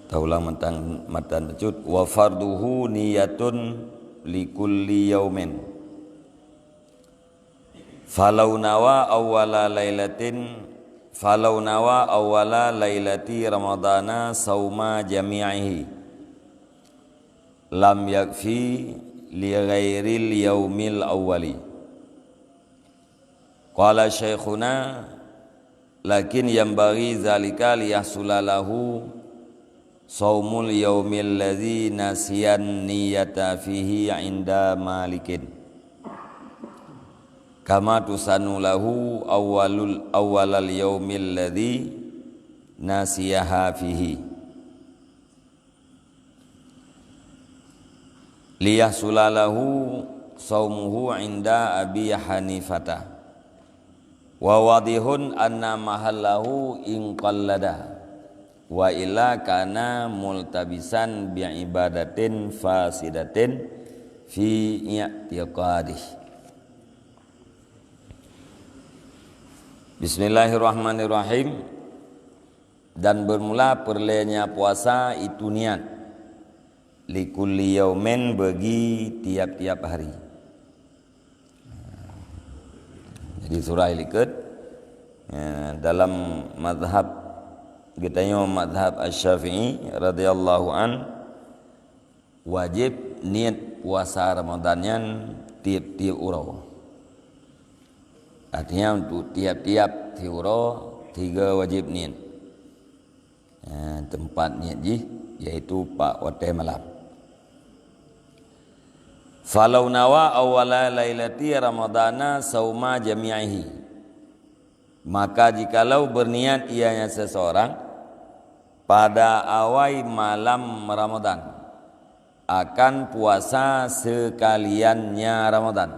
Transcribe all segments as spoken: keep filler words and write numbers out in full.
Taulang matan, matan bacut. Wa farduhu niyatun likulli yaumin. Falau nawa awwala lailatin, falau nawa awwala lailati ramadhana sauma jami'ihi, lam yakfi li ghairil yaumil awwali. Qala syaikhuna, lakin yanbaghi zalika liyahsula lahu saumul yaumil ladzi nasiyan niyata fihi inda malikin, kama tusannu lahu awwalul, awwalal yaumil ladzi nasiyaha fihi. Liyahsula lahu saumuhu inda Abi Hanifata. Wa wadihun anna mahallahu in qallada, wa illa kana multabisan bi ibadatin fasidatin fi i'tiqadih. Bismillahirrahmanirrahim. Dan bermula peureulée nyan puasa itu niat, likulli yaumin, bagi tiap-tiap hari. Jadi surah likot, ya, dalam mazhab geutanyoe, mazhab Asy-Syafi'i radhiyallahu an, wajéb niet puasa Ramadhan nyan tiep-tiep uroe. Artinya, untuk tiap-tiap siuroe, tiga wajéb niet. Eh, teumpat niet jih, yaitu bak watée malam. Falau nawa awwala lailati ramadhana sauma jami'ihi. Maka jikalau berniat ianya seseorang pada awai malam Ramadhan akan puasa sekaliannya Ramadhan,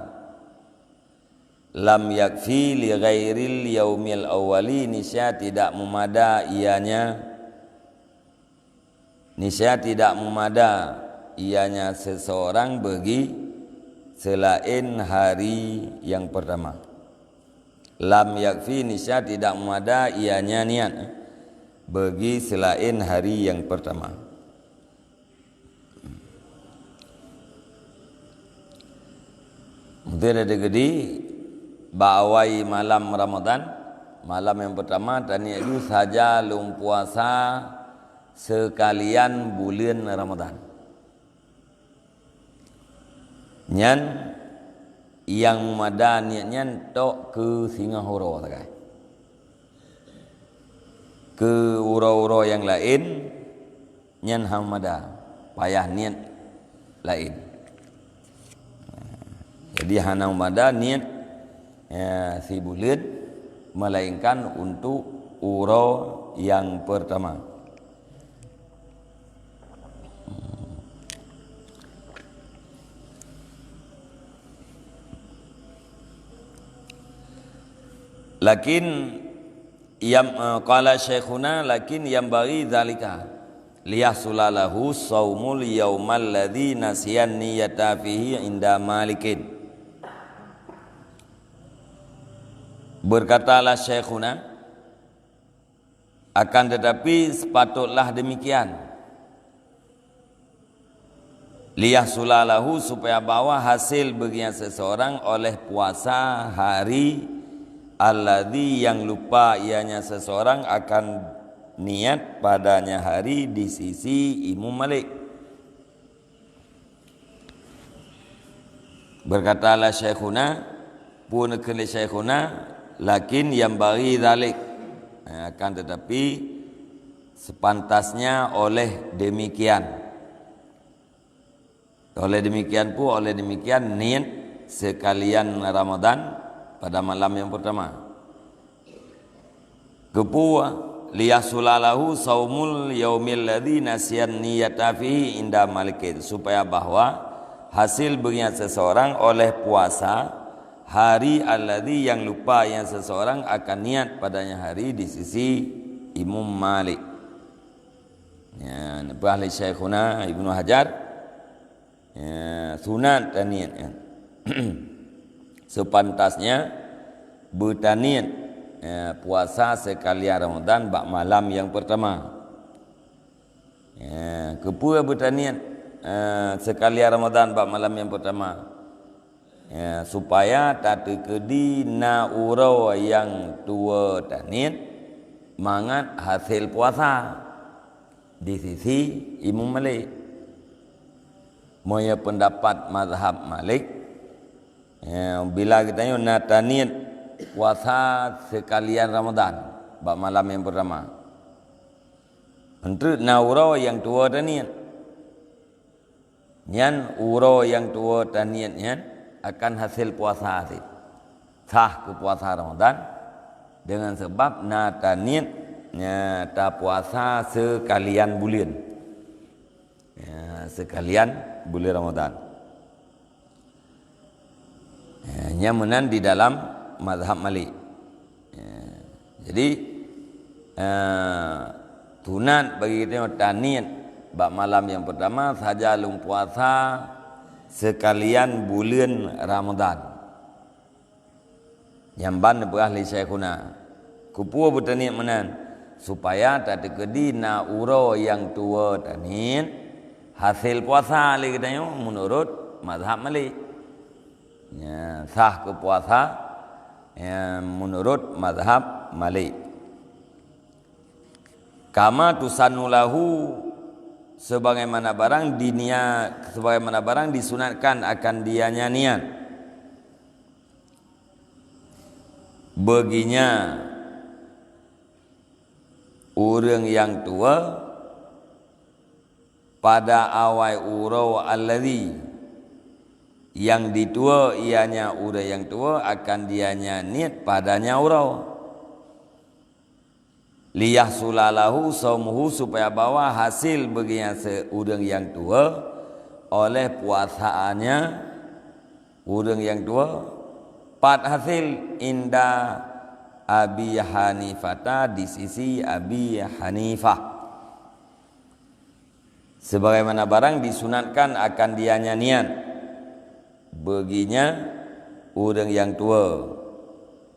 lam yakfi li ghairil yaumil awwali, niscaya tidak meumada ianya, niscaya tidak meumada ianya seseorang bagi selain hari yang pertama. Lam yakfi, niscaya tidak meumada ianya niat bagi selain hari yang pertama. Mungkin ada gedi, bak awai malam Ramadhan, malam yang pertama, taniat ju saja lôn puasa sekalian buleuen Ramadhan. Nyan nyang meumada niet nyan tok keu singoh uroe sagai. Keu uroe-uroe nyang laén, nyan hana meumada, payah niet laén. Jadi, hana meumada niet, ya, sibuleuen, melainkan untuk uroe nyang pertama. Lakin yam, eh, qala syaikhuna, lakin yanbaghi dzalika liyahsula lahu shaumul yaumal ladzi nasiyan niyata fihi inda Malikin. Berkatalah syaikhuna, akan tetapi sepatutlah demikian. Liyahsula lahu, supaya bahwa hasil baginya seseorang oleh puasa hari alladzi, yang lupa ianya seseorang akan niat padanya hari di sisi Imam Malik. Berkatalah syaikhuna, pun kheun lé syaikhuna, lakin yanbaghi dzalik. Eh, akan tetapi, sepantasnya oleh demikian. Oleh demikian pun, oleh demikian, niet sekalian Ramadhan pada malam yang pertama. Keupeue? Liyahsula lahu shaumul yaumil ladzi nasiyan niyata fihi inda Malikin, supaya bahwa hasil baginya seseorang oleh puasa hari alladzi, yang lupa ianya seseorang akan niat padanya hari di sisi Imam Malik. Ya, neupeugah lé Syaikhuna Ibnu Hajar, ya, sunat taniat, ya. Sepantasnya beutaniat, ya, puasa sekalian Ramadhan bak malam yang pertama. Ya, keupeue beutaniet, eh, seukalian Ramadan bak malam nyang peurtama? Ya, supaya tateukeudi na uroe nyang tuwoe taniet mangat hasé puasa di sisi Imam Malik. Meunyoe peundapat mazhab Malik, ya, bila geutanyoe na taniet puasa seukalian Ramadan bak malam nyang peurtama, enteuk na uroe nyang tuwoe taniet. Nyan uroe nyang tuwoe taniet nyan akan hasé puasa cit. Sah keu puasa Ramadan deungon sabab na taniet, ya, tapuasa seukalian buleuen. Ya, seukalian buleuen Ramadan. Ya, nyan meunan di dalam mazhab Malik. Ya, jadi, eh, sunat bagi geutanyoe taniet bak malam nyang peurtama saja lôn puasa seukalian buleuen Ramadan. Nyang ban neupeugah lé Syaikhuna, keupeue beutaniet meunan? Supaya tateukeudi na uroe nyang tuwoe taniet hasé puasa lé geutanyoe meunurot mazhab Malik. Ya, sah keu puasa, ya, meunurot mazhab Malik. Kama tusannu lahu, sebagaimana barang dinia-, sebagaimana barang disunatkan akan dianya niat. Beuginya ureuëng nyang tuwoe pada awai uroe alladzi, nyang dituwoe ianya ureuëng nyang tuwoe akan dianya niet padanya uroe. Liyahsula lahu shaumuhu, supaya bahwa hasil beuginya se-, ureuëng nyang tuwoe oleh puasaannya ureuëng nyang tuwoe, pat hasil inda Abi Hanifata, di sisi Abi Hanifah. Sebagaimana barang disunatkan akan dianya niat. Beuginya ureuëng nyang tuwoe.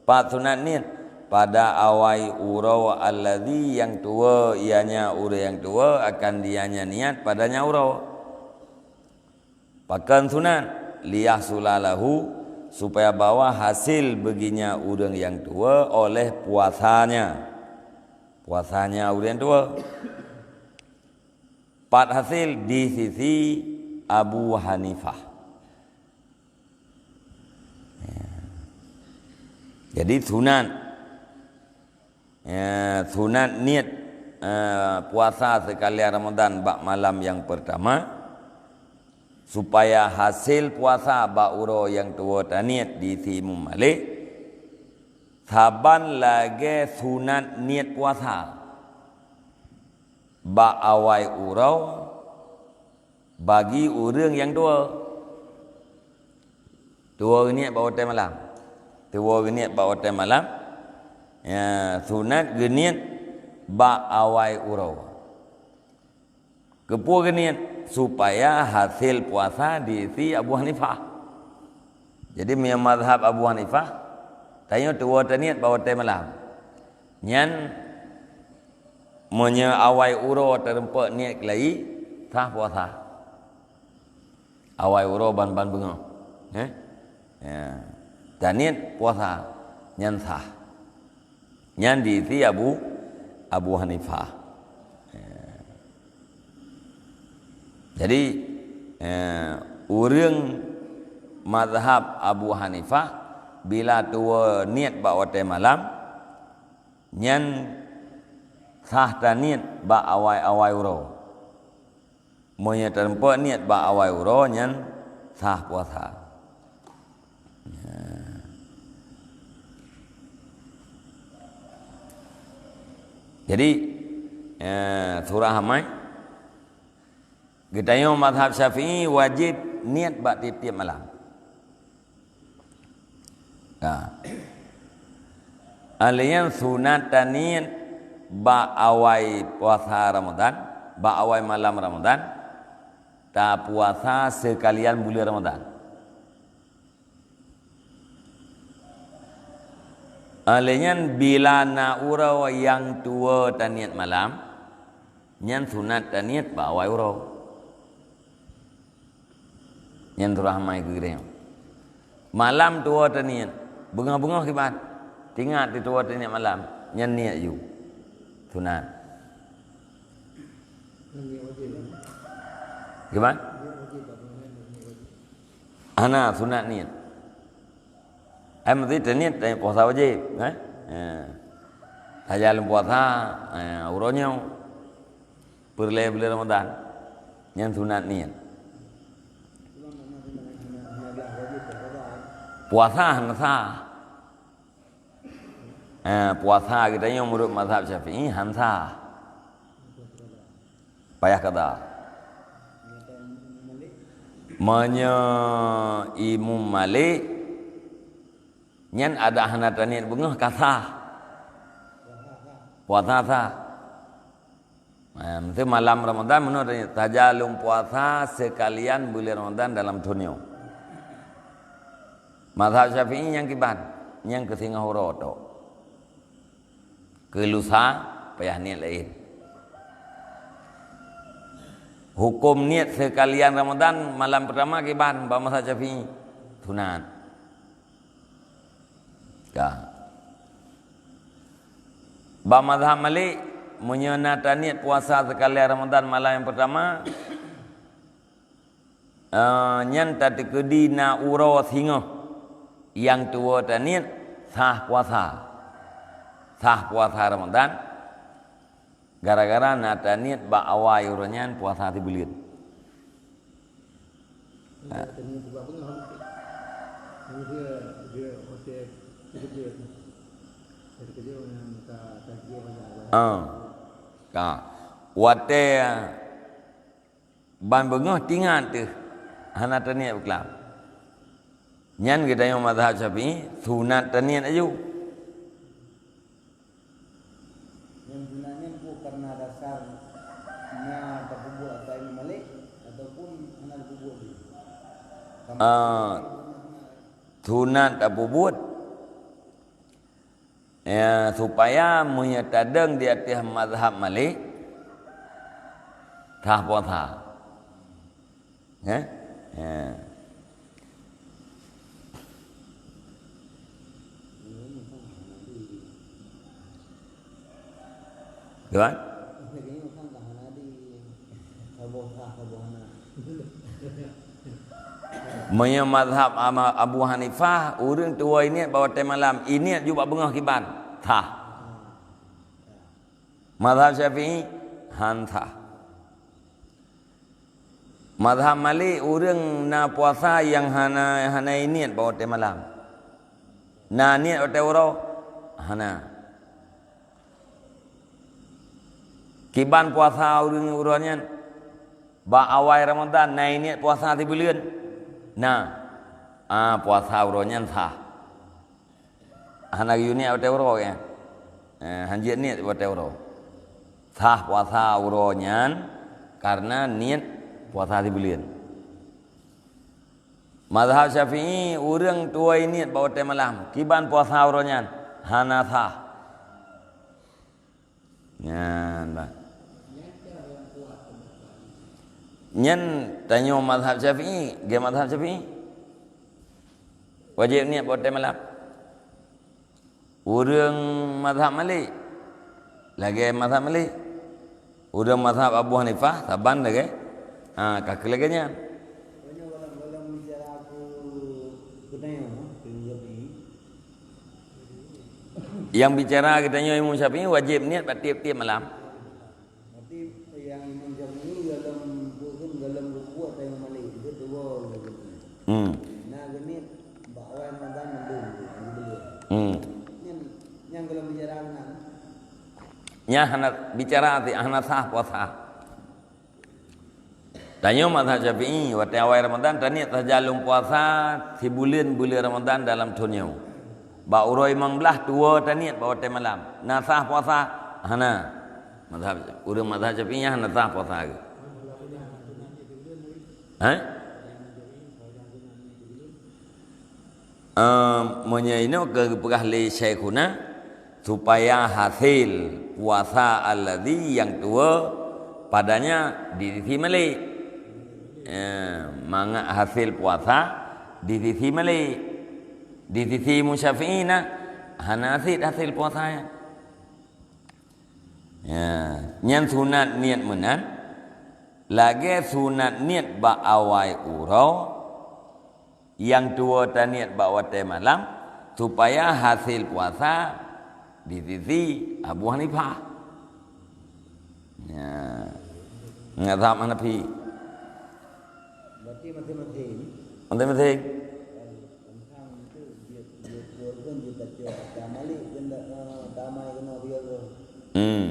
Pat sunat niet? Pada awai uroe alladzi, nyang tuwoe ianya ureuëng nyang tuwoe akan dianya niat padanya uroe. Pakon sunat? Liyahsula lahu, supaya bahwa hasil beuginya ureuëng nyang tuwoe oleh puasanya. Puasanya ureuëng nyang tuwoe. Pat hasil di sisi Abu Hanifah. Ya. Jadi sunat, ya, sunat niet, eh, puasa seukalian Ramadan bak malam nyang peurtama, supaya hasil puasa bak uroe nyang tuwoe taniet di sisi Imam Malik, saban lagée sunat niet puasa bak awai uroe bagi ureuëng nyang tuwoe. Tuwoe geuniet bak watée malam. Tuwoe geuniet bak watée malam. Ya, sunat geuniet bak awai uroe. Keupeue geuniet? Supaya hasil puasa di sisi Abu Hanifah. Jadi, meunyoe mazhab Abu Hanifah, tanyoe tuwoe taniet bak watée malam. Nyan, meunyoe awai uroe teurumpok niet keulayi, sah puasa. Awai uroe ban-ban beungoh. Eh? Ya. Taniet puasa, nyan sah. Nyan di sisi Abu, Abu Hanifah. Ya. Jadi, eh, ureuëng mazhab Abu Hanifah, bila tuwoe niet bak watée malam, nyan sah taniet bak awai-awai uroe. Meunyoe teurumpok niet bak awai uroe, nyan sah puasa. Ya. Jadi, eh, surah amai, geutanyoe mazhab Syafi'i wajéb niet bak tieb-tieb malam. Nah. Alheuh nyan sunat taniet bak awai puasa Ramadan, bak awai malam Ramadan, tapuasa seukalian buleuen Ramadan. Alheuh nyan bila na uroe nyang tuwoe taniet malam, Nyan sunat taniet bak awai uroe. Nyan surah hama keu geutanyoe. Malam tuwoe taniet, beungoh-beungoh kiban. Tingat di tuwoe taniet malam, nyan niet ju. Sunat. Kiban? Hana, sunat niet. Ai meusti taniet, taniet puasa wajéb, eh? Ya. Sajan lôn puasa, eh, uroe nyoe. Peureulée buleuen Ramadhan, nyan sunat niet. Puasa hana sah. Eh, puasa geutanyoe meunurot mazhab Syafi'i hana sah. Payah qada. Meunyoe Imam Malik, nyan adak hana taniet beungoh ka sah. Puasa sah. Ha, meusti malam Ramadhan meunoe taniet, sajan lôn puasa seukalian buleuen Ramadhan dalam thon nyoe. Mazhab Syafi'i nyang kiban, nyang keu singoh uroe tok. Keu lusa payah niet laén. Huköm niet seukalian Ramadhan malam peurtama kiban bak mazhab Syafi'i, sunat. Ka. Bak mazhab Malik, meunyoe na taniet puasa seukalian Ramadhan malam nyang peurtama, eh, nyan tateukeudi na uroe singoh nyang tuwoe taniet, sah puasa. Sah puasa Ramadhan, gara-gara na taniet bak awai uroe nyan puasa sibuleuen. Ah. Ka. Watée ban beungoh tingat teuh hana taniet beuklam. Nyan geutanyoe mazhab Syafi'i sunat taniet aju. Nyang sunat nyan peue, karena dasar na tapeubuet ata Imam Malik ataupun hana tapeubuet lé? Ah, sunat tapeubuet, ya, supaya meunyoe tadong di ateueh mazhab Malik, sah puasa. Kan? Ya. Tuan? Meunyoe mazhab Ama-, Abu Hanifah, ureuëng tuwoe niet bak watée malam, niet ju bak beungoh kiban, sah. Mazhab Syafi'i, han sah. Mazhab Malik, ureuëng na puasa nyang hana, hana niet bak watée malam. Na niet watée uroe? Hana. Kiban puasa ureuëng uroe nyan? Bak awai Ramadhan na niet puasa sibuleuen? Na. Ah, puasa uroe nyan sah. Hana geuyue niet watée uroe, ya? Eh, han jeuet niet watée uroe. Sah puasa uroe nyan karena niet puasa sibuleuen. Mazhab Syafi'i, ureuëng tuwoe niet bak watée malam, kiban puasa uroe nyan, hana sah. Nyan, bah. Nyan tanyoe mazhab Syafi'i, ge mazhab Syafi'i. Wajéb niet bak watée malam. Ureuëng mazhab Malik, lagée mazhab Malik. Ureuëng mazhab Abu Hanifah, saban lagée, ha, ka keu lagée nyan. Nyang bicara geutanyoe Imam Syafi'i wajéb niet bak tieb-tieb malam. Berarti nyang Imam Syafi'i golom, golom geubuet ata Imam Malik, itu dua golom. Hmm. Na geuniet bak awai Ramadan mandum, mandum. Hmm. Nyan, nyang golom bicara meunan. Nyan hana bicara, hana sah puasa. Tanyoe mazhab Syafi'i, watée awai Ramadan taniet sajan lôn puasa sibuleuen buleuen Ramadan dalam thon nyoe. Bak uroe limong blaih tuwoe taniet bak watée malam. Na sah puasa? Hana. Mazhab, ureuëng mazhab Syafi'i hana sah puasa geuh. Hah? Ehm, meunyoe inoe keu geupeugah lé Syaikhuna, supaya hasil puasa alladzi nyang tuwoe Padanya di sisi malék. Ya, mangat hasil puasa di sisi malék. Di sisi Imam Syafi'i na hana cit hasil puasa nyan. Ya, nyan sunat niet meunan. Lagée sunat niet bak awai uroe, nyang tuwoe taniet bak watée malam, supaya hasil puasa di sisi Abu Hanifah. Ya. Mazhab Hanafi. Berarti masing-masing. Masing-masing. Hmm.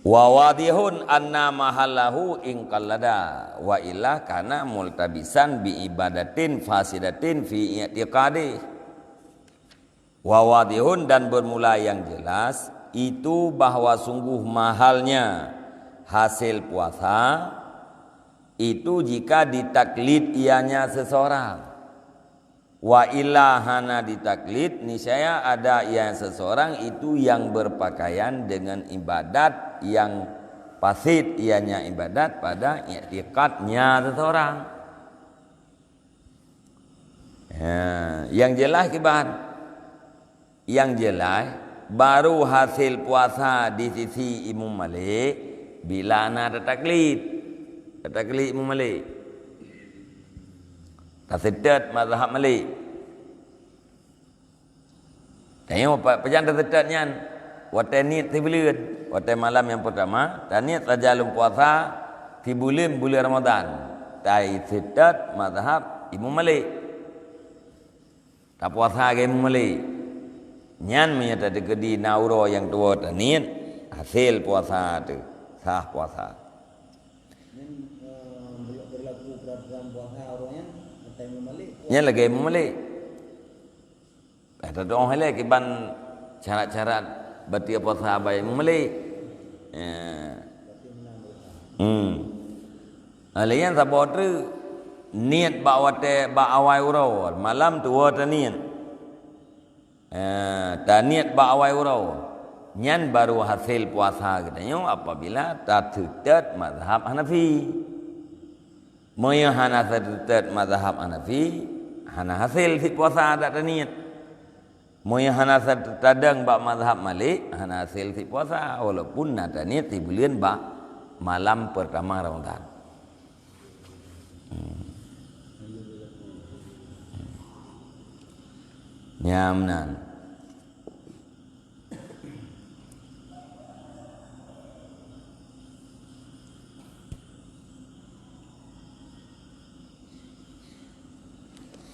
Wa wadihun anna mahallahu in qallada, wa illa kana multabisan bi ibadatin fasidatin fi i'tiqadih. Wa wadihun, dan bermula yang jelas, itu bahwa sungguh mahalnya hasil puasa itu jika ditaklid ianya seseorang. Wa illa, hana ditaklid, niscaya ada ia seseorang itu yang berpakaian dengan ibadat yang fasid, ianya ibadat pada iktikadnya seseorang. Ya, yang jelas kiban, yang jelas baru hasil puasa di sisi Imam Malik bila na tataklid, tataklid Imam Malik. Taseutôt mazhab Malik. Tanyoe pa-, pajan taseutôt nyan? Watée niet sibuleuen, watée malam nyang peurtama, taniet saja lom puasa sibuleuen buleuen Ramadhan. Taseutôt mazhab Imam Malik. Tapuasa lagée Imam Malik. Nyan meunyoe tateukeudi na uroe nyang tuwoe taniet, hasil puasa teuh, sah puasa. Nyan, eh, berlaku peraturan puasa uroe nyan, kata Imam Malik. Nyan lagée Imam Malik. Eh, tatu'oh ilée kiban syarat-syarat bateue puasa bak Imam Malik. Ya. Hmm. Lé nyan saboh treuk niet bak watée, bak awai uroe, malam tuwoe taniet. Eh, taniet bak awai uroe. Nyan baru hasil puasa geutanyoe apabila taseutôt mazhab Hanafi. Meunyoe hana taseutôt mazhab Hanafi, hana hasil cit puasa adak taniet. Meunyoe hana sa-, tadong bak mazhab Malik, hana hasil cit puasa, walaupun na taniet sibuleuen bak malam peurtama Ramadhan. Hmm. Nyan meunan.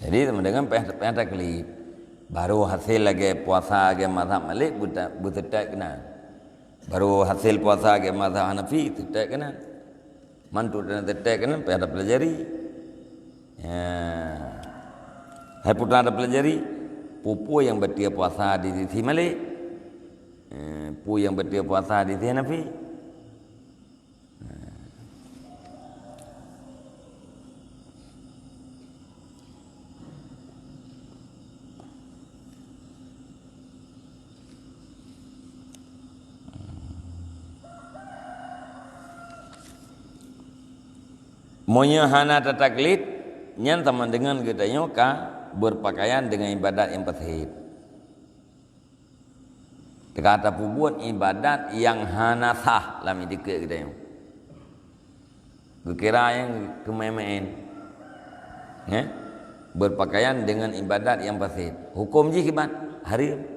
Jadi, teuma deungon payah, payah taklid. Baru hasil lagée puasa lagée mazhab Malik, beuta-, beuteutét keunan. Baru hasil puasa lagée mazhab Hanafi, teutét keunan. Mantuk dan teutét keunan payah tapeulajari. Ya. Hai putra tapeulajari, peue-peue nyang bateue puasa di sisi Malik. Eh, peue nyang bateue puasa di sisi Hanafi. Meunyoe hana tataklid, nyan sama deungon geutanyoe ka beurpakaian deungon ibadat nyang fasid. Teuka tapeubuet ibadat nyang hana sah lam itikeuet geutanyoe. Geukira nyang keumeu'en-meu'en. Ya? Beurpakaian deungon ibadat nyang fasid. Huköm jih kiban? Hareuem.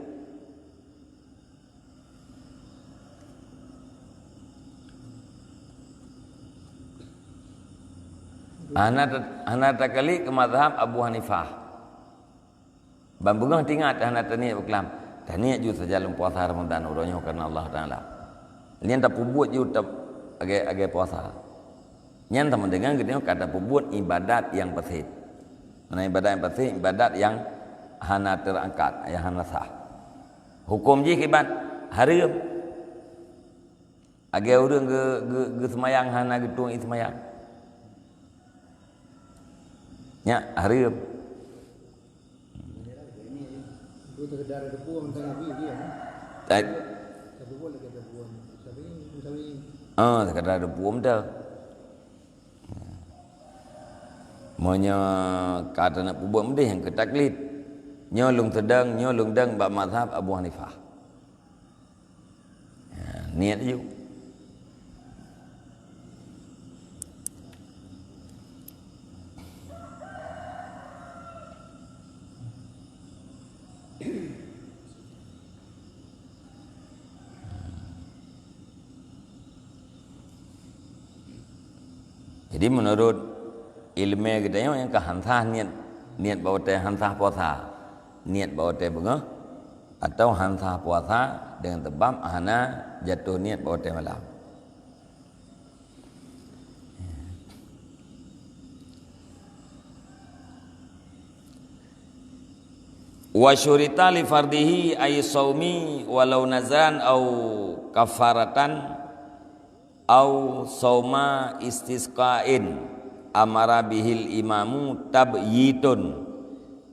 Hana ta-, hana takalek keu mazhab Abu Hanifah. Ban beungoh teuingat hana taniet beukeulaam, taniet ju saja lom puasa Ramadhan uroe nyoe kareuna Allah Taala. Nyan tapeubuet ju teuh lagée, lagée puasa. Nyan sama deungon geutanyoe ka tapeubuet ibadat nyang fasid. Mana ibadat nyang fasid? Ibadat nyang hana teurangkat, nyang hana sah. Huköm jih kiban? Hareuem. Lagée ureuëng geu-, geu-, geuseumayang hana geutueng ié seumayang. Nyan hareuem. Itu sekedar ada buang tadi dia, kan? Eh. Satu bulan lagi ada buang. Tapi Ah, sekadar deuh puom dah. Meunyoe ka taneuk peubuet meudeh nyang keu taklid. Nyoe lôn seudang, nyoe lôn dang bak mazhab Abu Hanifah. Ha, niet aju. Jadi, meunurot ileumèe geutanyoe nyang ka han sah niet, niet bak watèe han sah puasa, niet bak watèe beungoh, atawa han sah puasa deungon sabab hana jatoh niet bak watèe malam. Wa syurita li fardhihi ay shaumi walau nazran au kafaratan au shauma istisqain amara bihil imamu tabyitun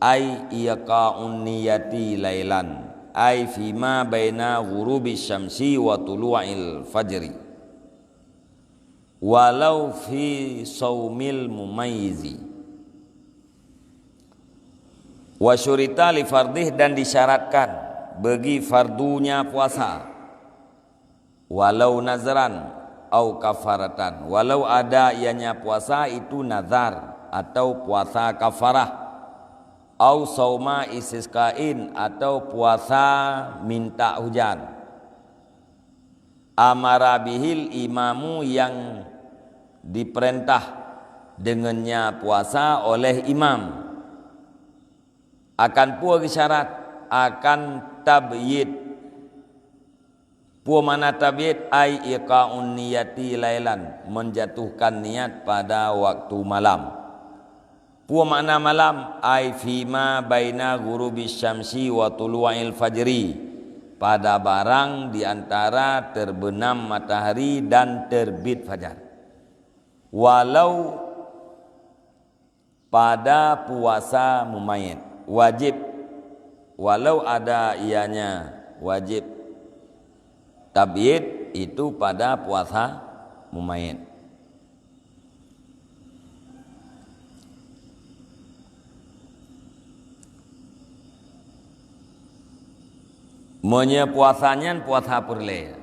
ay iqa'un niyati lailan ay fima baina ghurubi syamsi wa tulu'il fajri. Walau fi shaumil mumayyizi. Wa syurita li fardhih, dan disyaratkan bagi fardunya puasa. Walau nazran au kafaratan. Walau ada ianya puasa itu nazar atau puasa kafarah. Au sauma istisqain atau puasa minta hujan. Amara bihil imamu, yang diperintah dengannya puasa oleh imam. Akan peue geusyarat? Akan tabyit. Peue makna tabyit? Ai iqa'un niyati lailan, menjatuhkan niat pada waktu malam. Peue makna malam? Ai fima baina ghurubi syamsi wa tulu'il fajri, pada barang di antara terbenam matahari dan terbit fajar. Walau pada puasa mumayyiz, wajib, walau ada ianya wajib tabyit itu pada puasa mumayyiz. Meunyoe puasa nyan puasa peureulèe,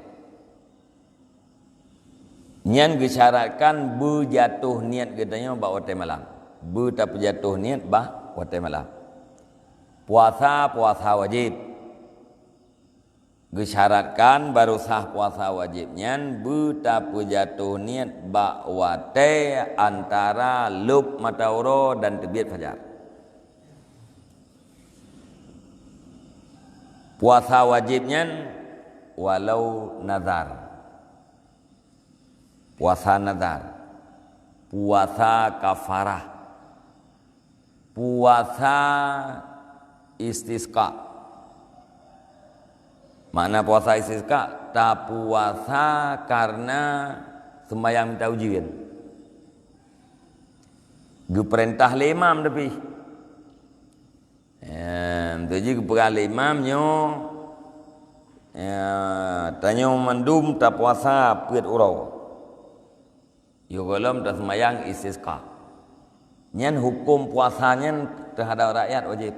nyan geusyaratkan beujatoh niet geutanyoe bak watèe malam. Beutapeujatoh niet bak watèe malam. Puasa, puasa wajib. Geusyaratkan barô sah puasa wajéb nyan beutapeujatoh niet bak watée antara lôb mata uroe dan teubiet fajar. Puasa wajéb nyan walau nazar. Puasa nazar, puasa kafarah, puasa istisqa. Makna puasa istisqa, tapuasa karena seumayang minta ujeuen. Geupeurintah lé imam tapi. Em, tu jih geupeugah lé imam nyoe, ya, tanyoe mandum tapuasa peuet uroe. Yoh gohlom taseumayang istisqa. Nyan huköm puasa nyan teuhadap rakyat wajéb.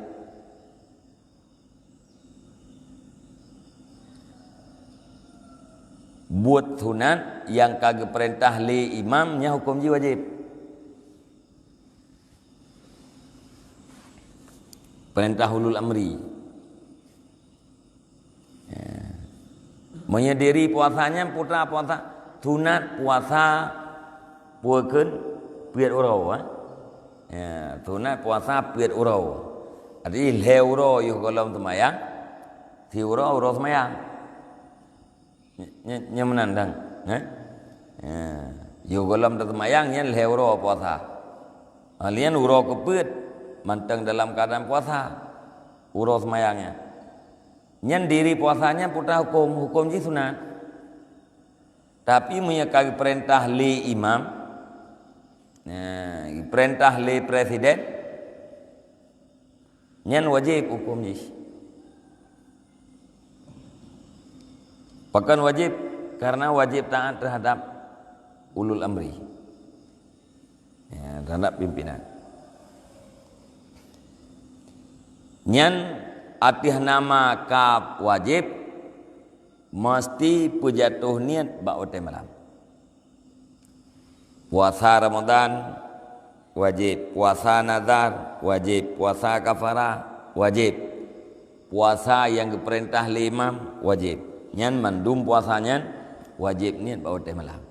Buet sunat nyang ka geupeurintah lé imam nyan huköm jih wajéb. Peurintah ulul amri. Ya. Meunyoe diri puasa nyan putra puasa, sunat puasa pue kheun peuet uroe, eh. Ya, sunat puasa peuet uroe. Jadi lhée uroe yoh gohlom seumayang, siuroe uroe seumayang. Nya, nya, nya meunan dang, eh? Ya. Yoh gohlom taseumayang nyan lhée uroe puasa. Ha, nyan uroe keupeuet mantong dalam keuadaan puasa. Uroe seumayang nyan. Nyan diri puasa nyan putra huköm, huköm jih sunat. Tapi meunyoe ka geupeurintah lé imam, nah, geupeurintah lé presiden, nyan wajéb huköm jih. Pakon wajéb? Karena wajéb taát teuhadap ulul amri, ya, terhadap pimpinan. Nyan ateueh nama kaf wajéb, meusti peujatoh niet bak watée malam. Puasa Ramadan wajéb, puasa nazar wajéb, puasa kafarah wajéb, puasa nyang geupeurintah lé imam wajéb. Nyan mandum puasa nyan wajéb niet bak watée malam.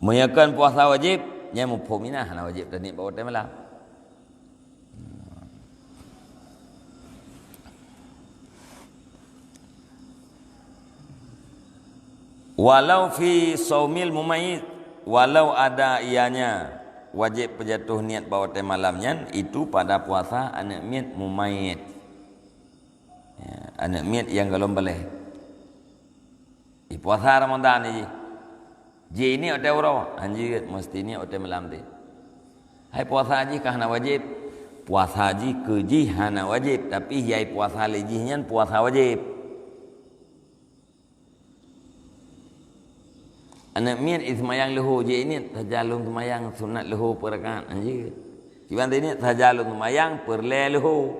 Meunyoe kon puasa wajéb, nyan muphom inan hana wajéb taniet bak watée malam. Walau fi saumil mumayyiz, walau ada ianya wajéb peujatoh niet bak watée malam nyan, itu pada puasa aneuëk miet mumayyiz. Ya, aneuëk miet nyang golom baleh. Di puasa Ramadan ni jih. Jih niet watée uroe, hanjeuet meusti niet watée malam teuh. Hai puasa jih ka hana wajéb. Puasa jih keu jih hana wajéb, tapi hai puasa lé jih nyan puasa wajéb. Aneuëk miet i seumayang leuho, jih niet saja lôn seumayang sunat leuho peurakaat, hanjeuet. Kiban teuh niet saja lôn seumayang peureulée leuho.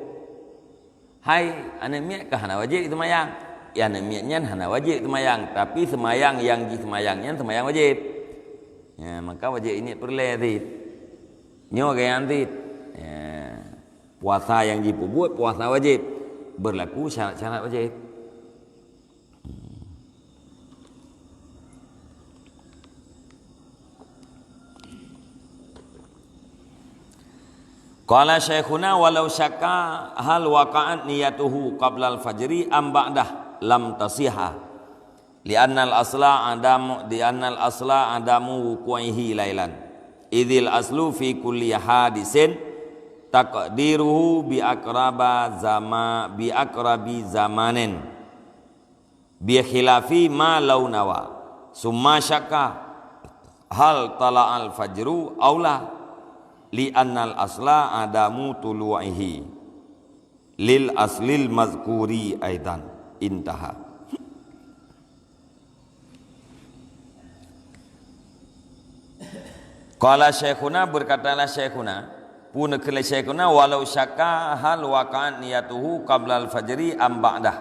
Hai aneuëk miet ka hana wajéb seumayang. Ya, aneuëk miet nyan hana wajéb seumayang, tapi seumayang nyang jiseumayang nyan seumayang wajéb. Ya, maka wajéb niet peureulée cit. Nyoe geuyan cit. Ya. Puasa nyang jipeubuet puasa wajéb. Beurlaku syarat-syarat wajéb. Qala syaikhuna walau syakka hal waqa'at niyatuhu qablal fajri am ba'dah lam tasihha. Li'annal asla adamu, li'annal asla adamu wuqu'ihi lailan. Idzil aslu fi kulli hadisin taqdiruhu bi aqraba zama-, bi aqrabi zamanin. Bi khilafi ma lau nawa. Summa syakka hal tala'al fajru aw la. Li'annal asla adamu tulu'ihi. Lil aslil mazkuri aidan. Intaha. Qala syaikhuna, berkatalah syaikhuna, pun kheun lé syaikhuna, walau syakka hal waqa'at niyatuhu qablal fajri am ba'dah,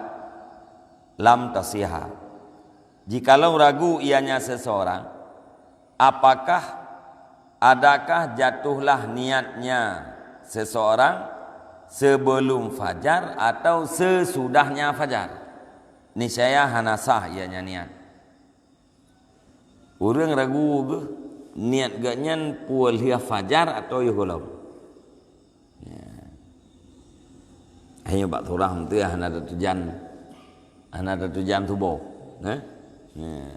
lam tasihha. Jikalau ragu ianya seseorang, apakah, adakah jatuhlah niatnya seseorang sebelum fajar atau sesudahnya fajar? Niscaya hana sah ianya niat. Ureuëng ragu geuh niat geuh nyan peue lheueh fajar atau yoh gohlom. Ya. Hanya bak surah meuteue hana tatujan, hana tatujan suboh. Nah? Ya.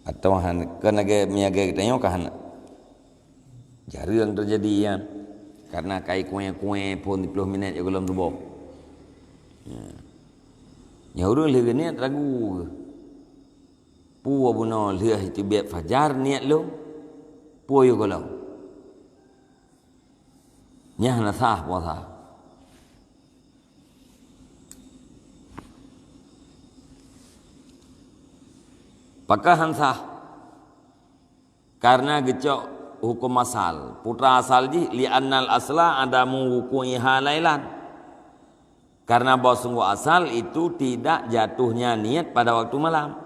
Atau hana, kan lagée meunyoe lagée geutanyoe ka hana. Jarang teujadi nyan. Karena kai kué-kué phon siplôh minét yoh gohlom suboh. Ya. Nyan ureuëng lheueh geuniat ragu geuh. Peue bunoe lheueh teubiet fajar niat lôn? Peue yoh gohlom? Nyan hana sah puasa. Pakon hana sah? Karena geucok huköm asal. Putra asal jih, li'annal asla adamu wuqu'iha lailan. Karena bahwa sungguh asal itu tidak jatuhnya niat pada waktu malam.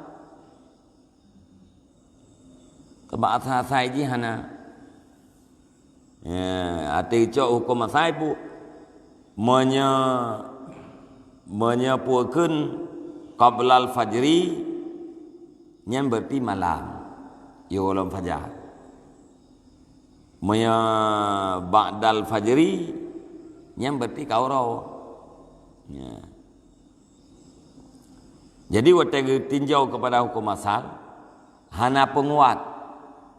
Sabab asai-asai jih hana. Ya, até cok huköm asai pu. Meunyoe, meunyoe peue kheun qablal fajri, nyan berarti malam. Yoh gohlom fajar. Meunyoe ba'dal fajri, nyan berarti ka uroe. Ya. Jadi, watée geutinjau keupada huköm asal, hana peunguat.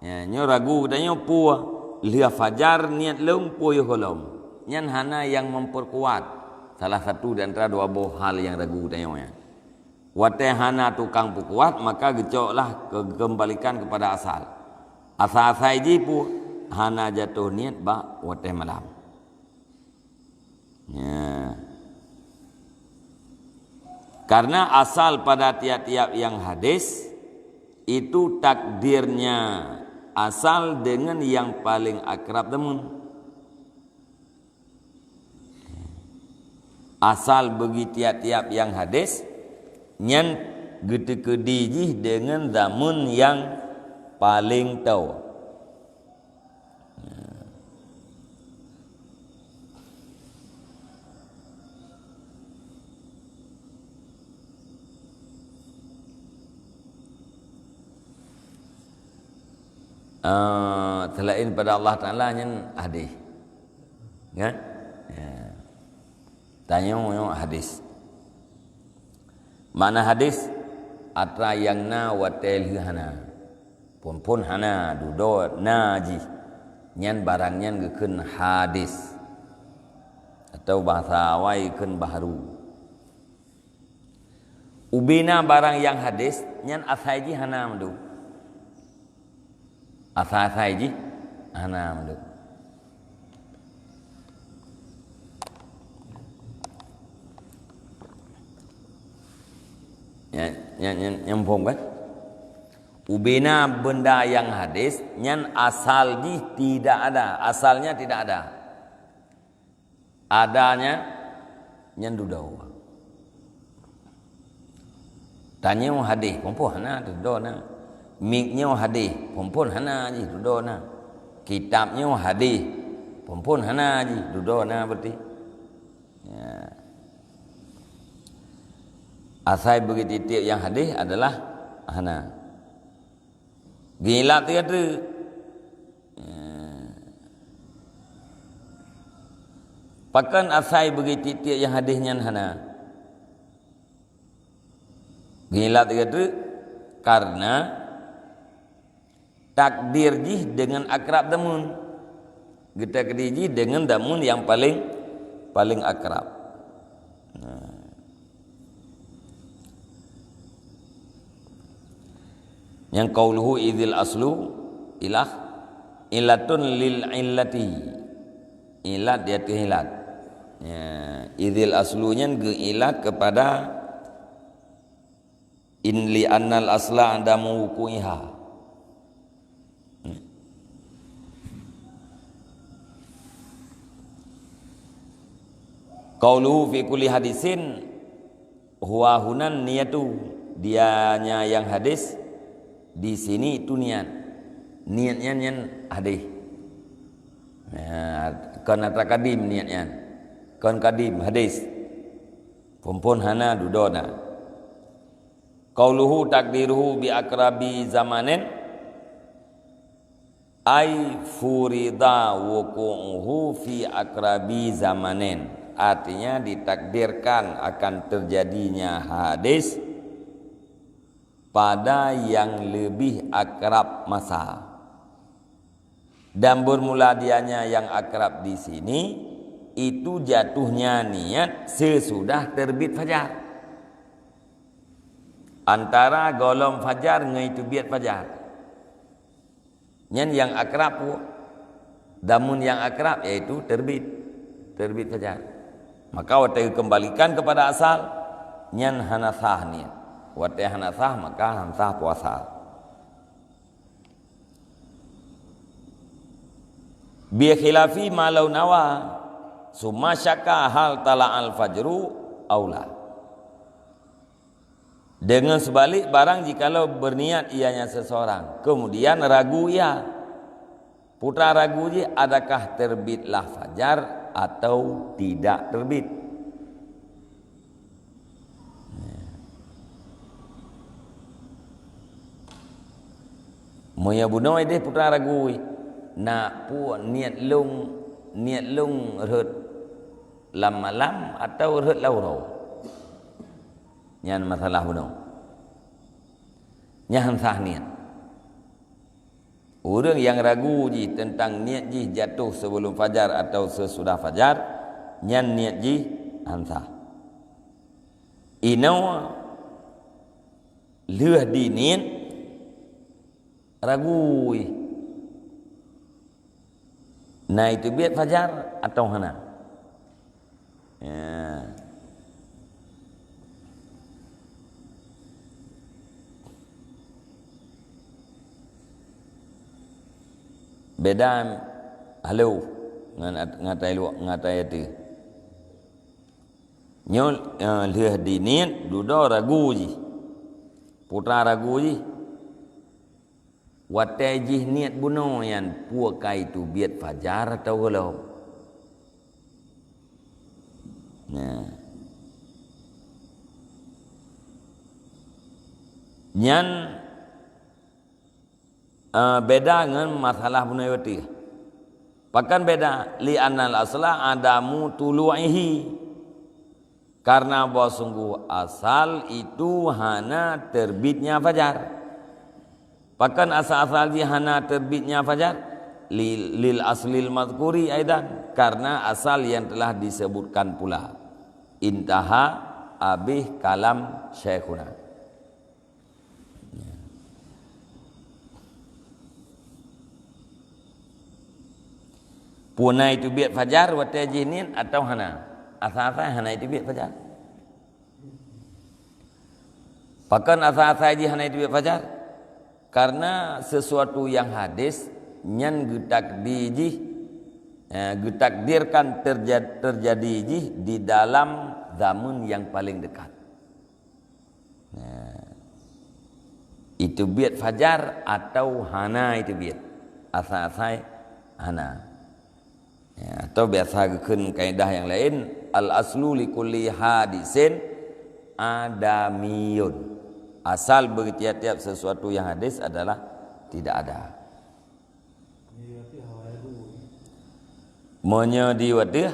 Ya, nyoe ragu geutanyoe peue lheueh fajar niat lôn peue yoh gohlom. Nyan hana nyang memperkuat. Salah satu di antara dua boh hal nyang ragu geutanyoe nyan. Watée hana tukang peukuat, maka geucoklah ke-, keumbalikan keupada asal. Asai-asai jih peue hana jatoh niet bak watée malam. Ya. Karena asal pada tiap-tiap nyang hadis, itu takdirnya asal dengan yang paling akrab temun. Asal bagi tiap-tiap nyang hadis, nyan geuteukeudi jih deungon zamun nyang paleng toe. Ah, selain pada Allah Taala nyan hadis. Kan? Ya. Tanyoe nyoe hadis. Makna hadis, atra nyang na watée lheueh hana. Phon-phon hana, dudoe na jih. Nyan barang nyan geukheun hadis. Atau bahasa awai geukheun bahru. Ubena barang nyang hadis, nyan asai jih hana mandum. Asai-asai jih hana mandum. Nyan, nyan, nyan, nyan muphom kan? Ubena benda nyang hadis, nyan asal jih tidak ada, asalnya tidak ada. Adanya nyan dudoe. Tanyoe hadis, phon-phon hana, dudoe na. Mik nyoe hadis, phon-phon hana jih, dudoe na. Kitab nyoe hadis, phon-phon hana jih, dudoe na berarti. Ya. Asai bagi tiep-tiep nyang hadis adalah hana. Geuilat tiga teuk. Pakon asai bagi tiep-tiep nyang hadis nyan hana? Geuilat tiga teuk, karena takdir jih deungon akrab zamun. Geutakdir jih deungon zamun nyang paleng, paleng akrab. Nah. Nyang qauluhu idzil aslu ilah illatun lil illati. Ilat di ateueh ilat. Ya, idzil aslu nyan geuilat kepada in li annal asla adamu wuqu'iha. Qauluhu fi kulli hadisin huwa hunan niyatu. Dianya nyang hadis di sini itu niat. Niat nyan, nyan hadis. Nah, kon atra kadim niat nyan. Kon kadim hadis. Phon-phon hana dudoe na. Qauluhu takdiruhu bi akrabi zamanin, ai furida wuqu'uhu fi akrabi zamanin. Artinya ditakdirkan akan terjadinya hadis pada yang lebih akrab masa. Dan bermula dianya yang akrab di sini, itu jatuhnya niat sesudah terbit fajar. Antara gohlom fajar ngon teubiet fajar. Nyan nyang akrab pu-, zamun nyang akrab yaitu terbit, terbit fajar. Maka watée geukeumbalikan kepada asal, nyan hana sah niet. Watée hana sah, maka hana sah puasa. Bi khilafi ma lau nawa, summa syakka hal tala'al fajru aula. Dengan sebalik, barang jikalau berniat ianya seseorang, kemudian ragu ia, putra ragu jih adakah terbitlah fajar atau tidak terbit. Meunyoe bunoe deh putra ragu, na peue niet lôn, niet lôn rhot lam malam atawa rhot lam uroe? Nyan masalah bunoe. Nyan sah niet. Ureuëng nyang ragu jih teuntang niet jih jatuh sebelum fajar atawa sesudah fajar, nyan niet jih han sah. Inoe lheueh diniet ragu jih, na teubiet fajar atawa hana. Ya. Beda halo ngon at-, ngon atai luwa-, ngon atai ateueh. Nyoe, eh, lheueh diniet, dudoe ragu jih. Putra ragu jih. Watée jih niet bunoe nyan, peue ka teubiet fajar atawa gohlom? Nah. Nyan, eh, beda ngon masalah bunoe watée. Pakon beda? Li annal asla adamu tulu'ihi. Karena bahwa sungguh asal itu hana terbitnya fajar. Pakon asal-asal jih hana terbitnya fajar? Li-, lil aslil mazkuri aidan, karena asal yang telah disebutkan pula. Intaha, habis kalam Syekhuna. Peue na teubiet fajar watée jih niet atawa hana? Asai-asai hana teubiet fajar. Pakon asai-asai jih hana teubiet fajar? Karena sesuatu yang hadis nyan geutakdi jih, eh, geutakdirkan terja-, terjadi jih di dalam zaman yang paling dekat. Nah, teubiet fajar atawa hana teubiet? Asai-asai hana. Ya, atau biasa geukheun kaedah yang lain, al aslu li kulli hadisin adamiyun. Asal bagi tiap-tiap sesuatu yang hadis adalah tidak ada. Meunyoe di watée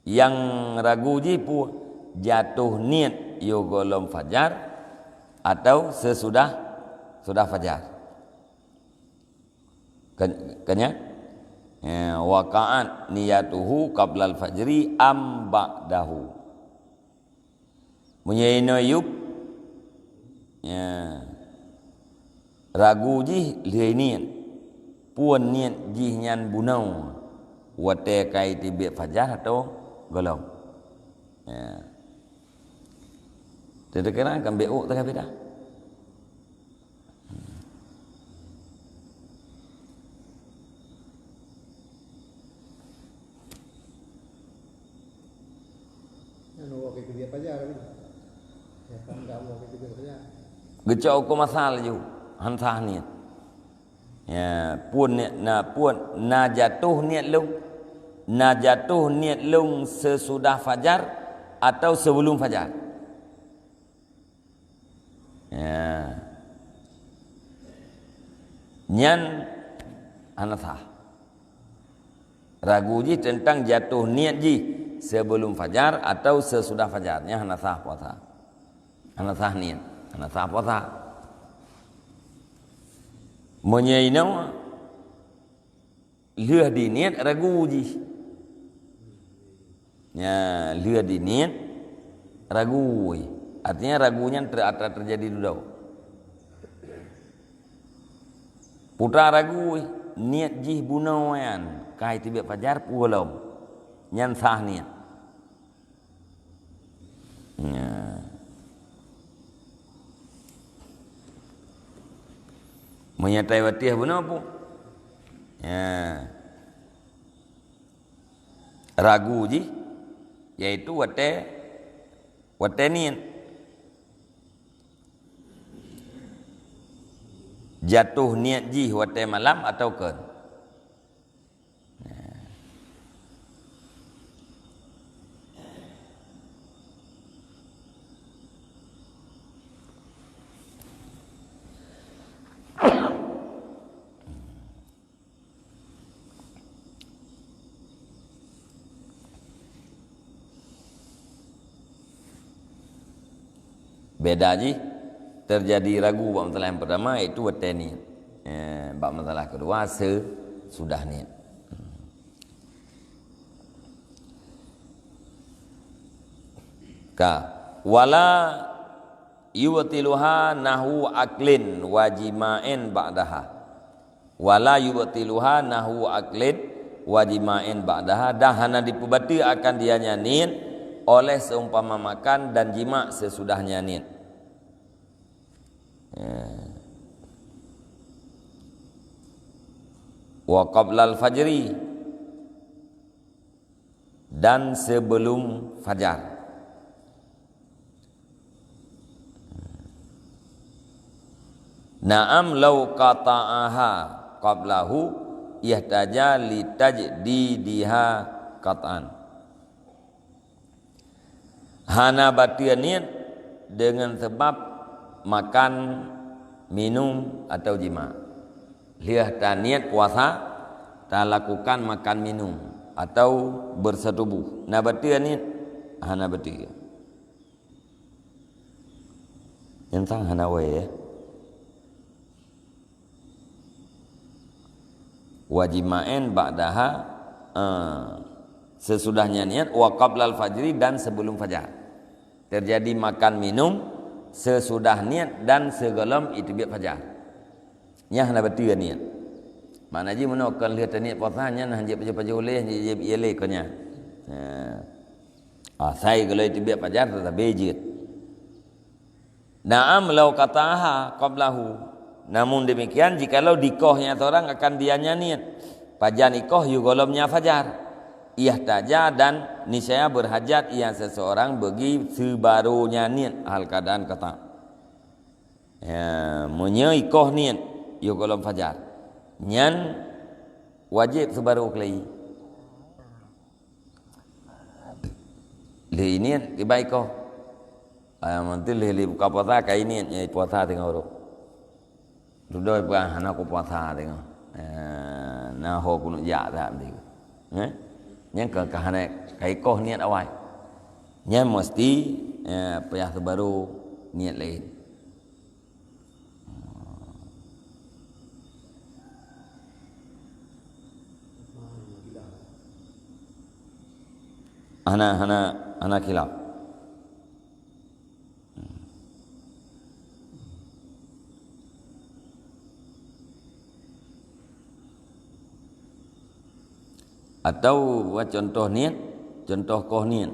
nyang ragu jih peue, jatuh niet yoh gohlom fajar atawa sesudah, sudah fajar. Kan, kan nyan? Ya, waqa'at niyatuhu qablal fajri am ba'dahu. Meunyoe inoe yup, ya, ragu jih lheueh niet. Peue niet jih nyan bunoe, watée ka teubiet fajar atawa gohlom? Ya. Teudeukeunan kan B O teuka beda. Geucok huköm asal laju, han sah niet. Ya, peue niet, na peue, na jatuh niet lôn. Na jatuh niet lôn sesudah fajar atawa sebelum fajar. Ya. Nyan hana sah. Ragu jih teuntang jatuh niet jih sebelum fajar atawa sesudah fajar, nyan hana sah puasa. Hana sah niet, hana sah puasa. Meunyoe inoe lheueh diniet ragu jih. Nya, lheueh diniet ragu. Artinya ragu nyan ter-, atra terjadi dudoe. Putra ragu, niet jih bunoe nyan, ka teubiet fajar peue gohlom. Nyan sah niet. Nya. Meunyatai watée bunoe peue? Ya. Ragu jih, yaitu watée, watée niet. Jatuh niet jih watée malam atawa kon? Beda jih, terjadi ragu bak masalah yang pertama, iaitu watée niet. Eh, bak masalah kedua, sesudah niet. Ka. Wala yubtiluha nahwu aklin wa jima'in ba'daha. Wala yubtiluha nahwu aklin wa jima'in ba'daha, dan hana dipeubateue akan dia nyan niet oleh seumpama makan dan jimak seusudahnya niet. Ya. Wa qablal fajri, dan sebelum fajar. Na'am, lau qata'aha qablahu ihtaja litajdidiha qat'an. Hana bateue niet deungon sabab makan, minum, atau jima. Lheueh taniet puasa, talakukan makan minum atau bersetubuh. Na bateue niet? Hana bateue. Nyang sang hana wée, ya. Wajib ma'en ba'daha, eh, sesudahnya niet, wa qablal fajri, dan sebelum fajar. Terjadi makan minum sesudah niet dan sigohlom iteubiet fajar. Nyan hana bateue niet. Makna jih meunoe kon lheueh taniet puasa nyan hana jeuet pajoh-pajoh uleh, jeuet, jeuet, jeuet lé kon nyan. Ha. Asai gohlom iteubiet fajar teutabé jeuet. Na'am, lau qata'aha qablahu. Namun demikian, jikalau dikoh nyan seurang akan dia nyan niet, pajan ikoh yôh gohlom nyan fajar, ihtaja, dan niscaya berhajat ia seseorang bagi sibaro nyan niet hal keadaan qata'. Ya, meunyoe ikoh niet yôh gohlom fajar, nyan wajéb sibaro keulai. Lheueh niet kiban ikoh. Ah, mantul lheueh, lheueh buka puasa ka niet, nyan puasa teungoh rôh. Dudoe peugah hana kupuasa teungoh. Eh, na ho keuneuk jak that tadi. Eh? Nyan ka, ka hana, ka ikoh niet awai. Nyan meusti, eh, payah sibaro niet laén. Hana, hana, hana khilaf. Atau buat contoh niet, contoh koh niet.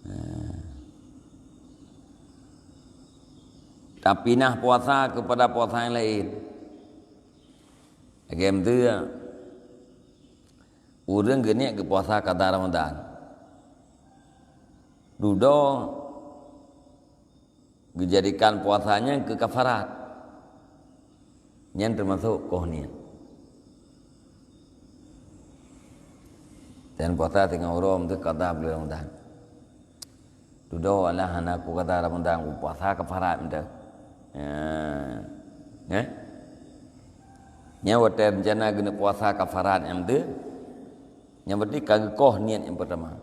Nah. Tapinah puasa keupada puasa nyang laén. Lagée meuteue, ureuëng geuniet geupuasa kada Ramadan. Dudoe geujadikan puasa nyan keu kafarat. Nyan teumasok koh niet. Dan puasa teungoh uroe meuteue kada buleuen Ramadan. Dudoe alah hana ku kada Ramadan, ku puasa kafarat meuteue. Ya. Eh? Nyan watée rencana geuneuk puasa kafarat nyan meuteue. Nyan berarti ka geukoh niet nyang peurtama.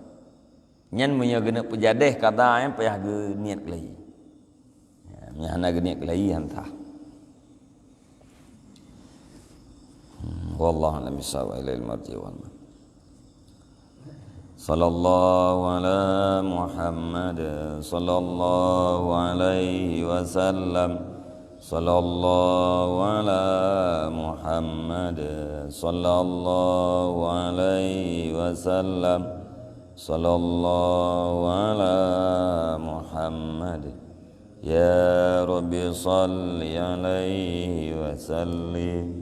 Nyan meunyoe geuneuk peujadeh kada nyan payah geuniet keulai. Ya, meunyoe hana geuniet keulai, han sah. Hmm, wallahu a'lam bissawab, wa ilaihil marji' wal ma'ab. Sallallahu ala Muhammad, sallallahu alaihi wasallam. Sallallahu ala Muhammad, sallallahu alaihi wasallam. Sallallahu ala Muhammad. Ya Rabbi, salli alaihi wa sallim.